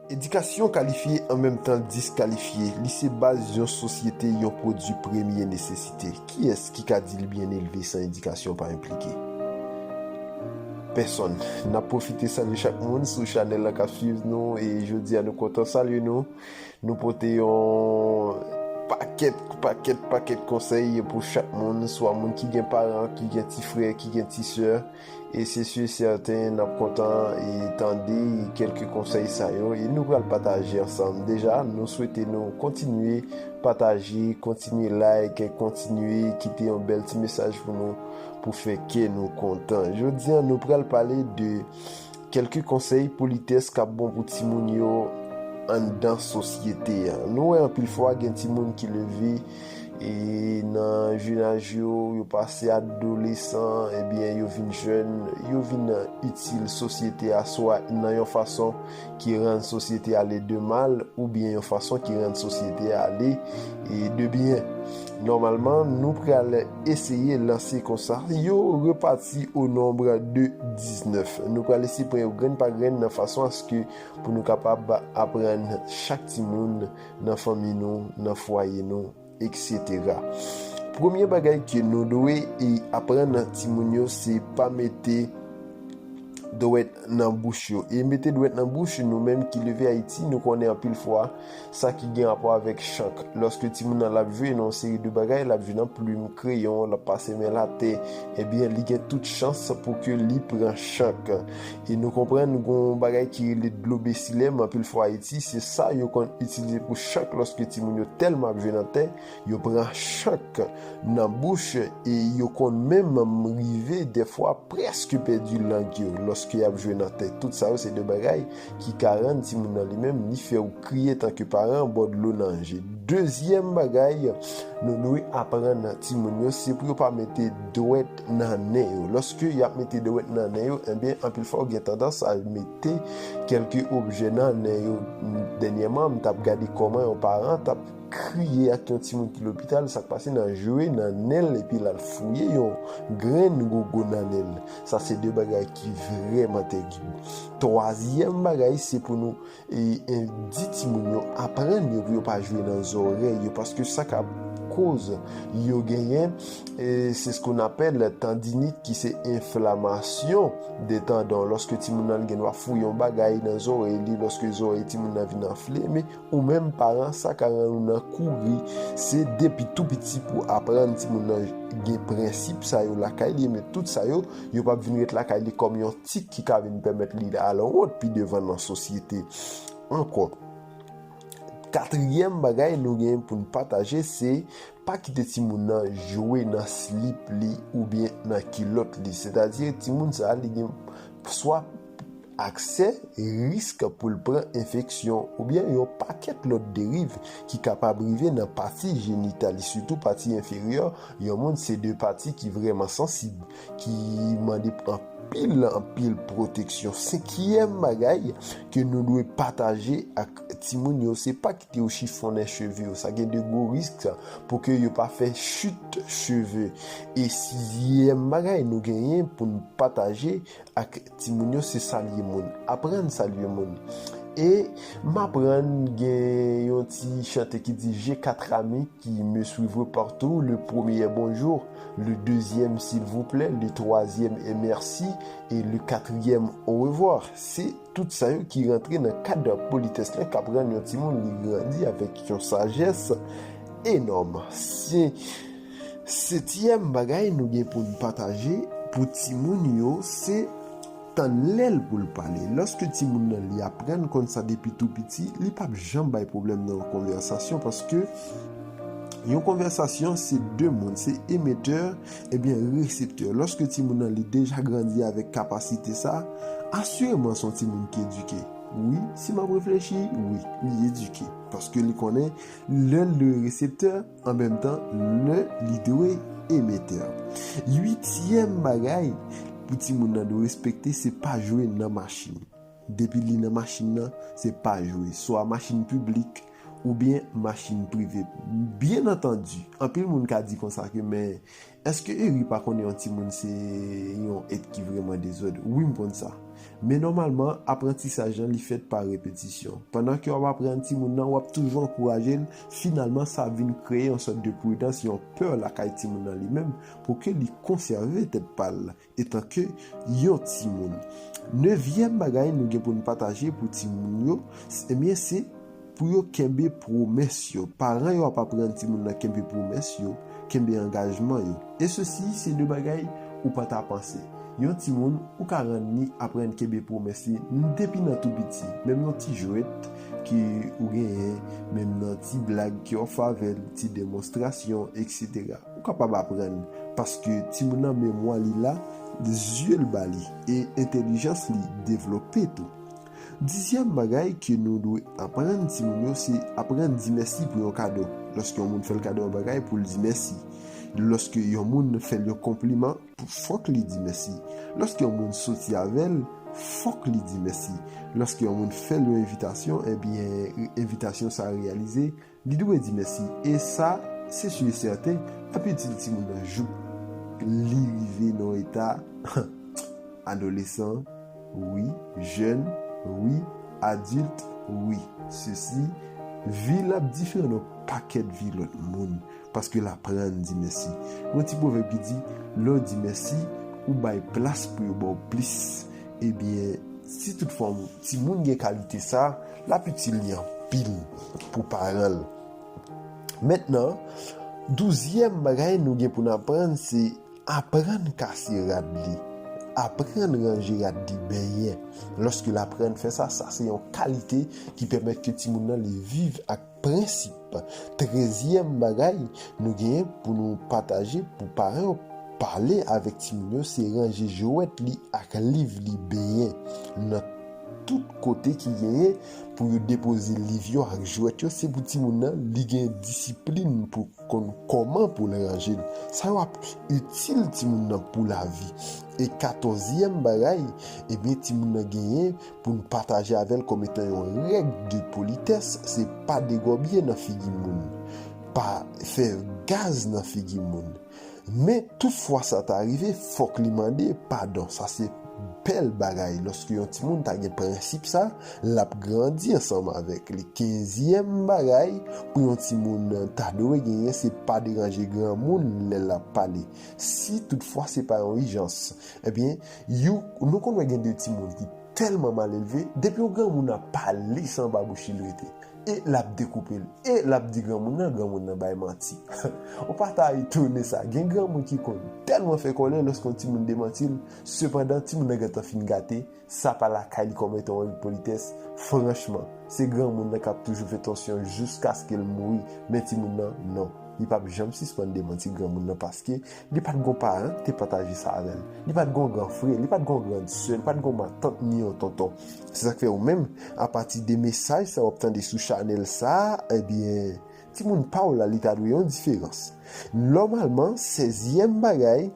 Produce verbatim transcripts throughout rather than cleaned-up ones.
Edikasyon kalifye an menm tan diskalifye, li se baz yon sosyete, yon pwodui premye nesesite. Kiyès ki ka di l byen elve san edikasyon pa enplike? Pèsonn. N ap pwofite salye chak moun sou chanèl la k ap swiv nou, e jodi a nou kontan salye nou. Nou pote yon pakèt, pakèt, pakèt konsèy pou chak moun, swa moun ki gen paran, ki gen ti frè, ki gen ti sè. E se si e sèten, n ap kontan e tande kèlke konsèy sa yo, e nou pral pataje ansanm. Deja, nou swete nou kontinye pataje, kontinye like, kontinye kite yon bèl ti mesaj pou nou, pou fè kè nou kontan. Jodi a, nou pral pale de kèlke konsèy politès k ap bon pou timoun yo anndan sosyete a. Nou wè anpil fwa gen timoun ki leve e nan jenaj yo, yo pase adolesan, ebyen yo vin jèn, yo vin itil sosyete a, swa nan yon fason ki rann sosyete a ale de mal, oubyen yon fason ki rann sosyete a ale e de byen. Nòmalman, nou pral eseye lanse konsa. Yo repati o nonb de diznèf. Nou pral eseye pran yo grenn pa grenn nan fason aske pou nou kapab aprann chak timoun nan fanmi nou, nan fwaye nou, etsetera. Premye bagay ke nou dwe e aprann timoun yo, se pa mete dwèt nan bouch yo. E mete dwèt nan bouch, nou menm ki leve Ayiti, nou konnen anpil fwa sa ki gen rapò avèk chank. Lòske timoun nan l ap jwe nan yon seri de bagay, l ap jwe nan plim, kreyon, l ap pase men l atè, ebyen, li gen tout chans pou ke li pran chank. E nou konprann gon bagay ki rele dlo besilèm, anpil fwa Ayiti, se sa yo konn itilize pou chank lòske timoun yo tèlman ap jwe nan tè, yo pran chank nan bouch e yo konn menm rive dèfwa prèske pèdi lang yo lòske y ap jwe nan tè. Tout sa yo se de bagay ki ka rann timoun nan li menm, li fè w kriye tanke paran, bò dlo nan je. Dezyèm bagay, nou dwe aprann timoun yo, se pou yo pa mete dwèt nan nen yo. Lòske y ap mete dwèt nan nen yo, ebyen, anpil fwa, yo gen tandans a mete kèlke objè nan nen yo. Dènyèman, m t ap gade kòman yon paran t ap kriye ak yon timoun ki lopital, sa k pase nan jwe nan nen l, epi l al fouye yon grenn gogo nan nen l. Sa se de bagay ki vrèman terib. Twazyèm bagay, se pou nou e, e, di timoun yo, aprann yo pou yo pa jwe nan zòrèy yo, paske sa ka koz yo genyen, e, c'est ce qu'on appelle tendinite, ki se enflamasyon de tandon. Lòske timoun nan gen dwa fouye yon bagay nan zòrèy li, lòske zòrèy timoun nan vin anfle, men ou menm paran, sa ka rann ou nan kouri. Se depi tou piti pou aprann timoun nan gen prensip sa yo lakay li, men tout sa yo, yo p ap vin ret lakay li kòm yon tik ki ka vin pèmèt li al wont pi devan nan sosyete ankò. Katriyèm bagay nou gen pou n pataje, se pa kite timoun nan jwe nan slip li oubyen nan kilòt li. Sètadi, timoun sa a, li gen swa aksè, risk pou l pran enfeksyon, oubyen yon pakèt lòt deriv ki kapab rive nan pati jenital li, sitou pati enferyè yon moun. Se de pati ki vrèman sansib, ki mande anpil, anpil pwoteksyon. Senkyèm bagay ke nou dwe pataje ak timoun yo, se pa kite yo chifonnen cheve yo. Sa gen de gwo risk pou ke yo pa fè chit cheve. E sizyèm bagay nou genyen pou n pataje ak timoun yo, se salye moun. Aprann salye moun. E m aprann gen yon ti chante ki di: J'ai quatre amis qui me suivront partout. Le premier est bonjour, le deuxième s'il vous plaît, le troisième est merci, et le quatrième au revoir. Se tout sa yo ki rantre nan kad politès la, k ap rann yon timoun li grandi avèk yon sajès enòm. Se setyèm bagay nou gen pou n pataje pou timoun yo, se tann lè l pou l pale. Lòske timoun nan li aprann konn sa depi tou piti, li p ap janm bay pwoblèm nan yon konvèsasyon, paske yon konvèsasyon se de moun, se emetè, ebyen reseptè. Lòske timoun nan li deja grandi avèk kapasite sa, asireman se yon timoun ki edike. Wi, si m ap reflechi, wi, li edike. Paske li konnen lè l dwe reseptè, an menm tan, lè li dwe emetè. Uityèm bagay pou timoun nan dwe respekte, se pa jwe nan machin. Depi li nan machin nan, se pa jwe. Swa machin piblik, oubyen machin prive. Byen antandi, anpil moun ka di konsa ke, men èske Eri pa konnen yon timoun se yon èt ki vrèman dezòd? Wi, m konn sa. Men nòmalman, aprantisaj lan li fèt pa repetisyon. Pandan ke w ap aprann timoun nan, w ap toujou ankouraje l, finalman sa vin kreye yon sòt de pridans, yon pè lakay timoun nan li menm, pou ke li konsève tèt pa l etanke yon timoun. Nevyèm bagay nou gen pou n pataje pou timoun yo, ebyen se pou yo kenbe pwomès yo. Paran yo ap aprann timoun nan kenbe pwomes yo, kenbe angajman yo. E sesi se de bagay ou pa ta panse. Yon timoun, ou ka rann li aprann kenbe pwomes li depi nan tou piti, menm nan ti jwèt ke ou genyen, menm nan ti blag ke w ap fè avè l, ti demonstrasyon, etsetera. Ou kapab aprann, paske timoun nan memwa li la, zye l ba li, e entèlijans li devlope tou. Dizyèm bagay ke nou dwe aprann timoun yo, se aprann di mèsi pou yon kado. Lòske yon moun fè l kado yon bagay, pou l di mèsi. Lòske yon moun fè l yon konpliman, fòk li di mèsi. Lòske yon moun soti avè l, fòk li di mèsi. Lòske yon moun fè l yon envitasyon, ebyen, envitasyon sa a reyalize, li dwe di mèsi. E sa, se si e sèten, l ap itil timoun nan jouk li rive nan yon eta adolesan, wi, jèn, wi, adilt, wi. Sesi, vi l ap diferan nan pakèt vi lòt moun, paske l aprann di mèsi. Yon ti pwovèb ki di, lè w di mèsi, ou bay plas pou yo ba w plis. Ebyen, si toutfwa timoun gen kalite sa, l ap itil li anpil pou paran l. Mentnan, douzyèm bagay nou gen pou n aprann, se aprann kase rad li. Aprann ranje rad li benyen. Lòske l aprann fè sa, sa se yon kalite ki pèmèt ke timoun nan li viv ak prensip. Trezyèm bagay nou genyen pou nou pataje pou paran yo pale avèk timoun yo, se ranje jwèt li ak liv li benyen. Nan tout kote ki genyen pou yo depoze liv yo ak jwèt yo, se pou timoun nan li gen disiplin pou konn kòman pou l ranje l. Sa yo ap itil timoun nan pou lavi. E katòzyèm bagay, ebyen, timoun nan genyen pou n pataje avè l kòm etan yon règ de politès, se pa degòbye nan figi moun, pa fè gaz nan figi moun. Men, toutfwa sa ta rive, fòk li mande padon. Sa se bèl bagay. Lòske yon timoun ta gen prensip sa, l ap grandi ansanm avèk li. Kenzyèm bagay pou yon timoun ta dwe genyen, se pa deranje granmoun lè l ap pale. Si toutfwa se pa yon ijans, ebyen, you, nou konn wè gen de timoun ki tèlman malelve, depi yon granmoun ap pale, se anba bouch li l rete. E l ap dekoupe l. E l ap di granmoun nan, granmoun nan bay manti. Ou pa ta etone sa. Gen granmoun ki konn tèlman fè kòlè lòske yon timoun demanti l, sepandan, timoun nan gentan fin gate, sa pa lakay li kòm etan yon règ politès. Franchman, se granmoun nan k ap toujou fè tòsyon jiskaske l mouri, men timoun nan, non. Li p ap janm sispann demanti granmoun nan paske li pa t gon paran ki te pataje sa avè l. Li pa t gon gran frè, li pa t gon gran sè, li pa t gon matant ni yon tonton. Se sa k fè ou menm, apati de mesaj sa w ap tande sou chanèl sa a, ebyen, timoun pa w la, li ta dwe yon diferans. Nòmalman, sèzyèm bagay,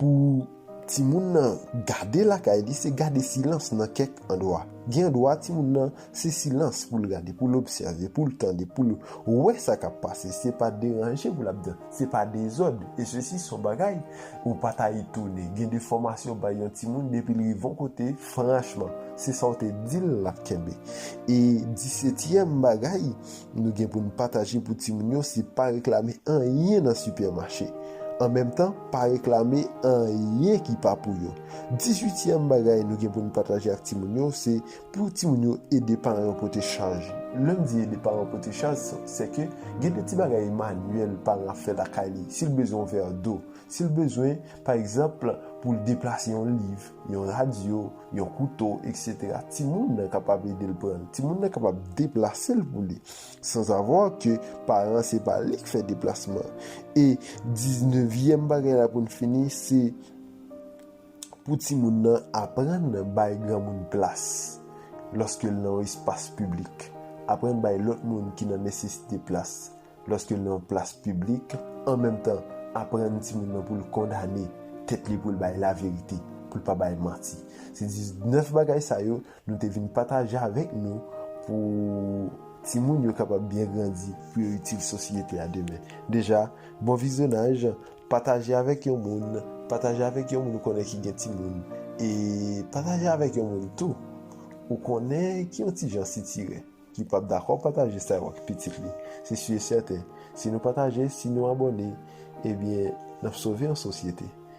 pou timoun nan gade lakay li, se gade silans nan kèk andwa. Gen andwa, timoun nan, se silans pou l gade, pou l obsève, pou l tande, pou l wè sa k ap pase. Se pa deranje pou l ap di, se pa dezòd. E sesi se yon bagay ou pa ta etone. Gen de fòmasyon bay yon timoun depi l rive yon kote, franchman, se sa w te di l l ap kenbe. E disetyèm bagay nou gen pou n pataje pou timoun yo, se pa reklame anyen nan sipèmache. An menm tan, pa reklame anyen ki pa pou yo. Dizuityèm bagay nou gen pou n pataje ak timoun yo, se pou timoun yo ede paran yo pote chaj. Lè m di ede paran yo pote chaj, se ke gen de ti bagay manyèl paran ap fè lakay li. Si l bezwen yon vè dlo, si l bezwen, pa egzanp, pou l deplase yon liv, yon radyo, yon kouto, etsetera, timoun nan kapab ede l pran l. Timoun nan kapab deplase l pou li. Sansavwa ke paran se pa li k fè deplasman. E diznevyèm bagay la pou n fini, se pou timoun nan aprann bay granmoun plas lòske l nan yon espas piblik. Aprann bay lòt moun ki nan nesesite plas lòske l nan yon plas piblik. An menm tan, aprann timoun nan pou l kondane tèt li, pou l bay laverite, pou l pa bay manti. Se diznèf bagay sa yo nou te vin pataje avèk nou pou timoun yo kapab byen grandi pou yo itil sosyete a demen. Deja, bon vizyonaj, pataje avèk yon moun, pataje avèk yon moun ou konnen ki gen timoun, e pataje avèk yon moun tou ou konnen ki yon ti jan sitire, ki p ap dakò pataje sa yo ak pitit li. Se si e sèten, si nou pataje, si nou abòne, ebyen, n ap sove yon sosyete.